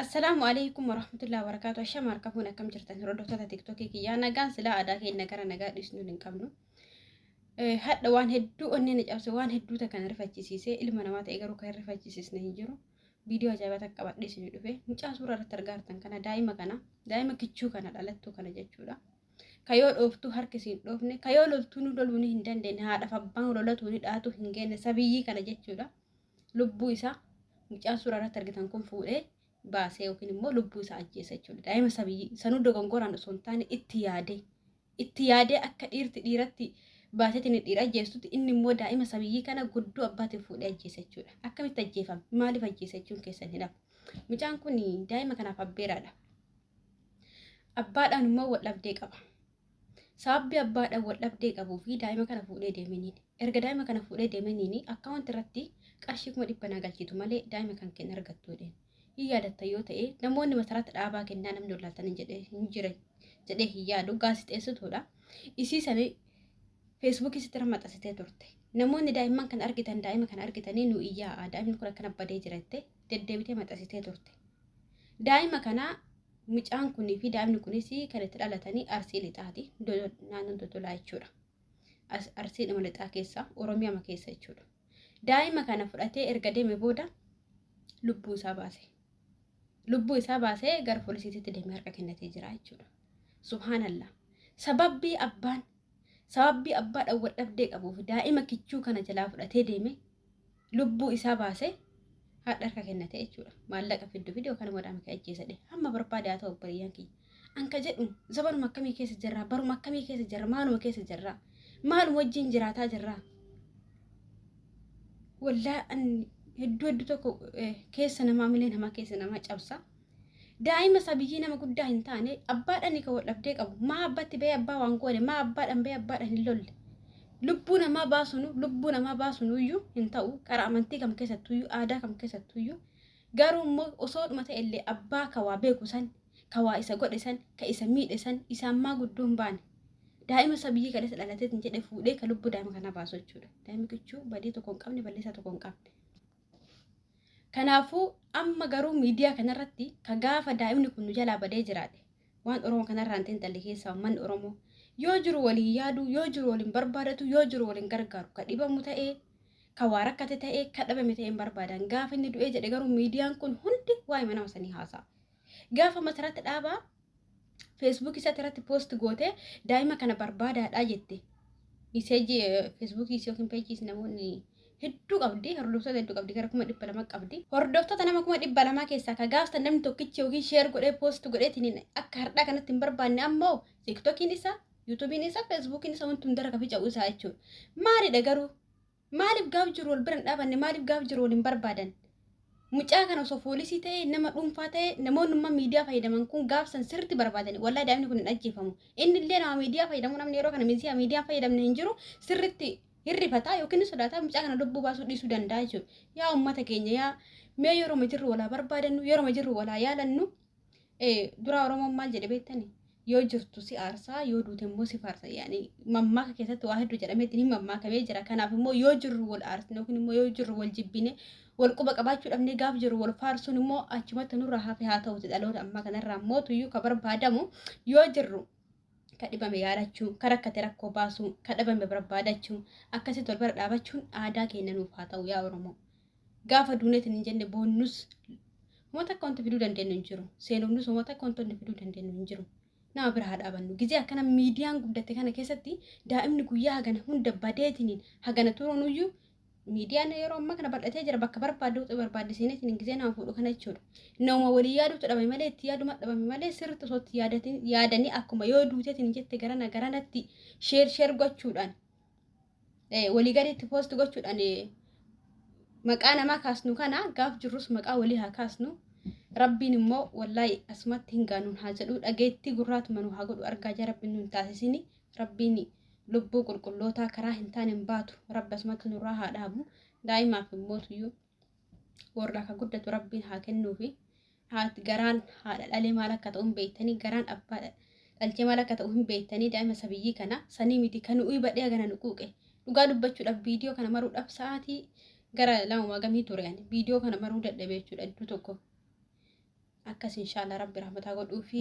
Assalaamu alaikum warahmatullahi wabarakatuh. Ashama harka fuune, akkam jirtan hordoftoota TikTokii kiyyaa? Nagaan silaa aadaa keenya gara nagaa dhiisnuun hin qabnu. Hadha waan hedduu onnee na cabse, waan hedduu takka na rifachisiise. Ilma namaa ta'e garuu kan hin rifachisiisne hin jiru. Viidiyoo ajaa'ibaa takka qabadhee isinii dhufe. Mucaa suuraa irratti argaa jirtan kana, daa'ima kana, daa'ima kichuu kana, dhalattuu kana jechuudha. Kayoo dhooftuu harki siin dhoofne, kayoo loltuu nu loluu ni hin dandeenye, haadhaaf abbaan lolatuu ni dhaatu hin geenne, sabiyyii kana jechuudha. Lubbuu isaa mucaan suuraa irratti argitan kun fuudhee baasee yookiin immoo lubbuu isaa ajjeesa jechuudha. Daa'ima sabiyyii sanuu dogongoraan osoo hin taane itti yaadee, itti yaadee akka dhiirti dhiiratti baateetiin dhiira ajjeestutti, inni immoo daa'ima sabiyyii kana guddoo abbaatiin fuudhee ajjeesa jechuudha. Akkamitti ajjeefame? Maaliif ajjeesa jechuun keessan hin hafu. Mucaan kun daa'ima kanaaf abbeeraadha. Abbaadhaan immoo wal dhabdee qaba. Sababbi abbaadhaan wal dhabdee qabuu fi daa'ima kana fuudhee deemaniin. Erga daa'ima kana fuudhee deemaniin akkaawunti irratti qarshii 100,000 naa galchitu malee daa'ima kan kenna argattu jedheen. Hin yaadatta yoo ta'e, namoonni masaraatti dhaabaa kennaa namni wallaaltan hin jedhee hin jira jedhee hin yaadu, gaazexeessituudha. Isii sani Feesbuukii sitti irra maxxansitee turte. Namoonni daa'imman kana argitan, daa'ima kana argitanii nu iyyaa, daa'imni kun akkana badee jira jettee deddeebitee maxxansitee turte. Daa'ima kana mucaan kunii fi daa'imni kunis kan itti dhalatanii Arsii Lixaati. Naannoon Dodolaa jechuudha. Arsii dhuma Lixaa keessa, Oromiyaa keessa jechuudha. Daa'ima kana fudhatee erga deeme booda lubbuu isaa baase. Lubbuu isaa baasee gara poolisiitti deemee harka kennatee jira jechuudha. Subhaanallah. Sababbii abbaan, sababbii abbaadhaan wal dhabdee qabuuf daa'ima kichuu kana jalaa fudhatee deeme, lubbuu isaa baasee haadha harka kennate jechuudha. Maallaqa fiddu fide yookaan immoo daa'ima kee ajjeesadhe. Hamma barbaade haa ta'u, obboleeyyan kiyya. Anka jedhu, zabanuma akkamii keessa jirra? Baruma akkamii keessa jirra? Maaluma keessa jirra? Maaluma wajjin jiraataa jirra? Wallaa an hedduu hedduu tokko keessa namaa, milee namaa keessa namaa cabsa. Daa'ima sabiyyii nama guddaa hin taane abbaadhaan kan wal dhabdee qabu. Maa abbatti bahee abbaa waan goone? Maa abbaadhaan bahee abbaadhaan hin lolle? Lubbuu namaa baasunu, lubbuu namaa baasunuyyuu hin ta'u, karaa amantii kam keessattuyyuu, aadaa kam keessattuyyuu. Garuu immoo osoo dhuma ta'e illee abbaa ka waa beeku san, ka waa isa godhe san, ka isa miidhe san, isa ammaa guddoo hin baane. Daa'ima sabiyyii kan isa dhalatee hin jedhe fuudhee ka lubbuu daa'ima kanaa baasu jechuudha. Daa'imni kichuu badii tokko hin qabne, balleessaa tokko hin qabne. Kanaafuu amma garuu miidiyaa kanarratti ka gaafa daa'imni kun nu jalaa badee jiraate, waan Oromoo kanarraa hin xiinxalle keessaa, uummanni Oromoo yoo jiru waliin yaadu, yoo jiru waliin barbaadatu, yoo jiru waliin gargaaru, ka dhibamu ta'ee, ka waa rakkate ta'ee, ka dhabame ta'ee hin barbaadan. Gaafa inni du'ee jedhe garuu miidiyaan kun hundi waa'ee nama sanii haasa'a. Gaafa Masaratti Dhaabaa Feesbuukii isaatti irratti post gootee daa'ima kana barbaadaadhaa jette. Miseejii Feesbuukii isii yookiin peejii isii namoonni hedduu qabdi, hordoftoota hedduu qabdi, gara 200,000 qabdi. Hordoftoota nama 200,000 keessaa ka gaafsan namni tokkichi yookiin share godhee post godheetiin akka har'aa kanatti hin barbaanne. Ammoo TikTokiin isaa, YouTubeiin isaa, Feesbuukiin isaa wanti hundarra ka fica'u isaa jechuudha. Maalidha garuu? Maaliif gaaf jiru wal bira hin dhaabanne? Maaliif gaaf jiru wal hin barbaadan? Mucaa kana osoo poolisii ta'e, nama dhuunfaa ta'e, namoonni immoo miidiyaa fayyadaman kun gaafsan sirriitti barbaadani. Wallahi daa'imni kun hin ajjeefamu. Inni illee nama miidiyaa fayyadamu, namni yeroo kana miidiyaa fayyadamne hin jiru, sirriitti hirrifataa yookiin ni sodaata, mucaa kana lubbuu baasuu dhiisuu danda'a jechuudha. Yaa uummata keenya, yaa mee yeroo jirru walaa barbaadannu, yeroo jirru walaa yaalannu. Dura Oromoon maal jedhe beektani? Yoo jirtu si aarsaa, yoo duute immoo si faarsa. Yaani mammaaka keessatti waa hedduu jedhamee ittiin mammaakamee jira. Kanaaf immoo yoo jirru wal aarsine yookiin immoo yoo jirru wal jibbine, wal quba qabaachuu dhabnee, gaaf jirru wal faarsuun immoo achumatti nurraa hafe haa ta'uti. Dhaloota ammaa kanarraa mootuyyuu ka barbaadamu yoo jirru ka dhibame yaalachuu, ka rakkate rakkoo baasuu, ka dhabame barbaadachuu, akkasitti wal bira dhaabachuun aadaa keenya nuuf haa ta'u, yaa Oromoo. Gaafa duuneetiin hin jenne boonnus uummata akka wanti fiduu dandeenyu hin jiru. Seenofnus uummata akka wantoonni fiduu dandeenyu hin jiru. Nama bira haa dhaabannu. Gizee akkana miidiyaan guddate kana keessatti daa'imni guyyaa hagana hunda badeetiniin hagana turuunuyyuu, miidiyaan yeroo ammaa kana bal'atee jira, bakka barbaadde barbaadde seeneetiin gizee nama fuudhu kana jechuudha. Nama walii yaaduutu dhabame malee, itti yaaduma dhabame malee, sirriitti osoo itti yaadanii akkuma yoo duuteetiin jette garana garanatti share share gochuudhaan, walii gaditti post gochuudhaan maqaa namaa kaasnu kana, gaaf jirrus maqaa walii haa kaasnu. Rabbiin immoo wallaahi asumatti hin gaanuun haa jedhu, dhageettii gurraatuma nu haa godhu, argaa jira Rabbiin nu hin taasisini. Rabbiin lubbuu qulqullootaa karaa hin taane hin baatu. Rabbi asumatti nurraa haa dhaabu. Daa'imaaf immoo tuyyuu warra akka guddatu Rabbiin haa kennuufi. Haati garaan haadha dhalee maal akka ta'u hin beektanii, garaan abbaa dhalchee maal akka ta'u hin beektanii. Daa'ima sabiyyii kana sanii miti kan nuyi badhee hagana nu quuqe. Dhugaa dubbachuudhaaf viidiyoo kana maruudhaaf sa'aatii gara 2 gamii ture, ani viidiyoo kana maruu dadhabee jechuudha. Iddoo tokko Akkas, inshaallah, rabbi rahmataa godhuu fi